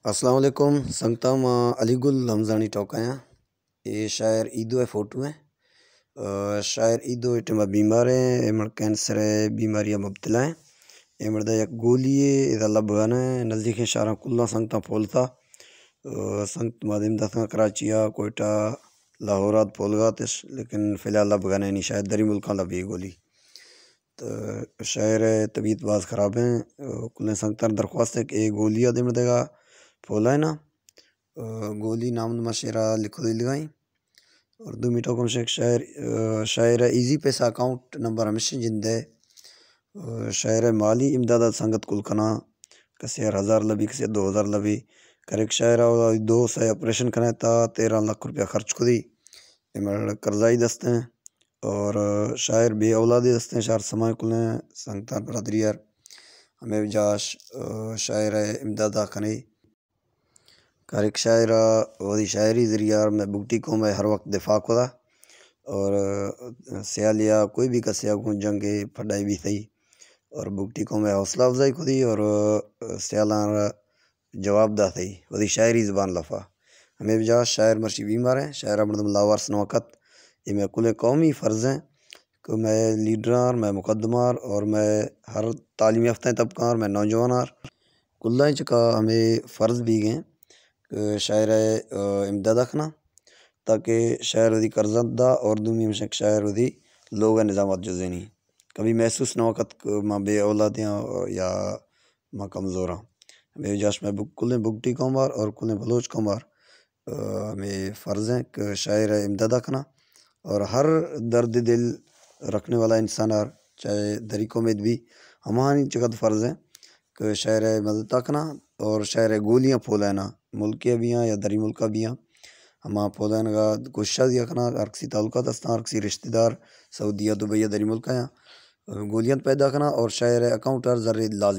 السلام علیکم سنگتاں، ما علی گل رمضانی ٹوکا آں۔ اے شاعر ایدو ءِ فوٹو ایں۔ آ، شاعر ایدو اے ٹائم ءَ بیمار ایں، اے مڑ کینسر ءِ بیماری ءَ مبتلا ایں۔ اے مڑدا یک گولی اے، ادا لبھگا نہ ایں، نزیکیں شہراں کلاں سنگتاں پھولتا۔ آ، سنگت ما دیم داتگاں کراچی ءَ، کوئٹہ، لاہور ءَ پھولگا اتش، لیکن فی الحال لبھگا نہ ایں، شاید دری ملکاں لبھی گولی۔ تو شاعر ءِ طبیعت باز خراب ایں۔ کلیں سنگتاں درخواست ایں کہ اے گولی ءَ دیم دگا پھولائینا۔ گولی نام ما شعر ءَ لکھو دلگائیں۔ اور دومی ٹوک ہمیش ایں کہ شاعر، شاعر ءِ ایزی پیسہ اکاؤنٹ نمبر ہمیش ایں جندے۔ شاعر ءِ مالی امداد ءَ سنگت کل کناں، کسے ہر ہزار لبھی، کسے دو ہزار لبھی۔ کریک شاعر ءَ دو سے آپریشن کنائینتا، تیرہ لاکھ روپیہ خرچ کدی۔ اے مڑ قرضائی دست ایں اور شاعر بے اولادے دست ایں، شاعر سمائیں کلیں سنگتاں برادری یار۔ ہمے وجہ اش شاعر ءِ امدادا کنئے۔ کریک شاعر ءَ وتی شاعری ذریعہ مئے بگٹی قوم ءِ ہر وقت دفاع کتا اور سیالی ءَ کوئی بھی کسے ءَ گوں جنگ ءِ پھڈائی بیتئی اور بگٹی قوم ءِ حوصلہ افزائی کتی اور سیالاں را جواب داتئی وتی شاعری زبان لفا۔ ہمے وجہ شاعر مرچی بیمار ایں، شاعر ءَ مردم لاوارث نہ کت۔ اے مئے کلیں قومی فرض ایں کہ مئے لیڈراں، مئے مقدماں اور مئے ہر تعلیم یافتہ طبقاں اور مئے نوجواناں کلائیں چکا ہمے فرض بیگ ایں کہ شاعر ءِ، آ، امدادا کناں تاکہ شاعر وتی قرضاں دا اور دومی ہمیش ایں کہ شاعر وتی لوگ ءِ نظامات جزینی۔ کبھی محسوس نہ کت کہ ما بے اولادے آں یا ما کمزور آں۔ ہمے وجہ اش مئے بگ-، کلیں بگٹی قوم ءَ اور کلیں بلوچ قوم ءَ، آ، ہمے فرض ایں کہ شاعر ءِ امدادا کناں اور ہر درد دل رکھنے والا انسان ءَ چاہے دری قوم ءِ بی، ہماہانی چقدر فرض ایں کہ شاعر ءِ مددا کناں اور شاعر ءِ گولیاں پھولائیناں، ملک ءَ بی آں یا دری ملک ءَ بی آں، ہما پھولائینگا کوشش دیا کناں، ہر کسی تعلقات استاں، ہر کسی رشتہ دار سعودیہ، دبئی یا دری ملک ءَ آں، گولیاں پیدا کناں اور شاعر ءِ اکاؤنٹ ءَ زر لازم